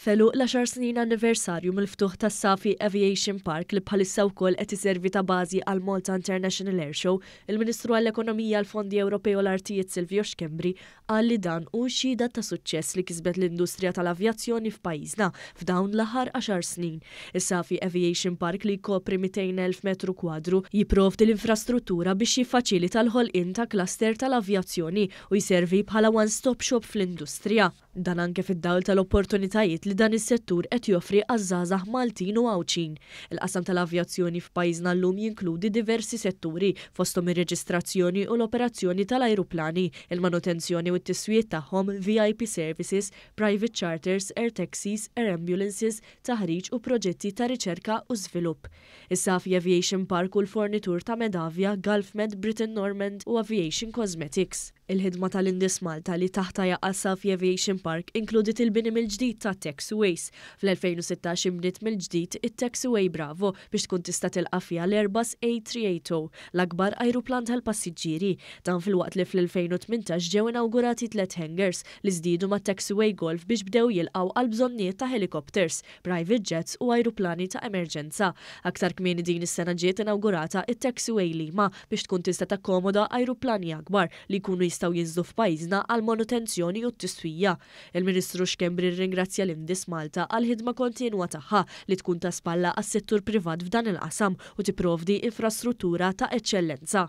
F'għeluq l-għaxar snin anniversarju mill-ftuħ tas-Safi Aviation Park li bħalissa wkoll qed iservi ta' bażi għall-Malta International Airshow, il-Ministru għall-Ekonomija, l-Fondi Ewropej u l-Artijiet Silvio Schembri qal li dan hu xhieda ta' suċċess li kisbet l-industrija tal-avjazzjoni f'pajjiżna f'dawn l-aħħar għaxar snin. Is-Safi Aviation Park li jkopri 200,000 metru kwadru jipprovdi l-infrastruttura biex jiffaċilita l-ħolqien ta' cluster tal-avjazzjoni u jservi bħala one-stop shop fl-industrija. Dan anke fid-dawl tal-opportunitajiet li dan is-settur qed joffri għaż-żgħażagħ Maltin u Għawdxin. Il-qasam tal-avjazzjoni f'pajjiżna llum jinkludi diversi setturi, fosthom ir-reġistrazzjoni u l-operazzjoni tal-ajruplani, il-manutenzjoni u t-tiswijiet tagħhom, VIP services, private charters, air taxis, air ambulances, taħriġ u proġetti ta' riċerka u żvilupp. Is-Safi Aviation Park hu l-fornitur ta' Medavia, Gulfmed, Britten Normand u Aviation Cosmetics. Il-ħidma tal-Indis Malta li taħtha jaqa' Safi Aviation Park inkludiet il-bini mill-ġdid ta' taxiways. Fl-2016 inbniet mill-ġdid it-Taxiway Bravo biex tkun tista' tilqa' fiha l-Airbus A380, l-akbar ajruplan tal-passiġġieri. Dan filwaqt li fl-2018 ġew inawgurati tliet hangars li żdiedu mat-Taxiway Golf biex bdew jilqgħu għall-bżonnijiet ta' helicopters, private jets u ajruplani ta' emerġenza. Aktar kmieni din is-sena ġiet inawgurata it-Taxiway Lima biex tkun tista' takkomoda ajruplani akbar li jkunu jistgħu jinżlu f'pajjiżna għall-manutenzjoni u t-tiswija. Il-Ministru Schembri rringrazzja l-Indis Malta għall-ħidma kontinwa tagħha li tkun ta' spalla għas-settur privat f'dan il-qasam u tipprovdi infrastruttura ta' eċċellenza.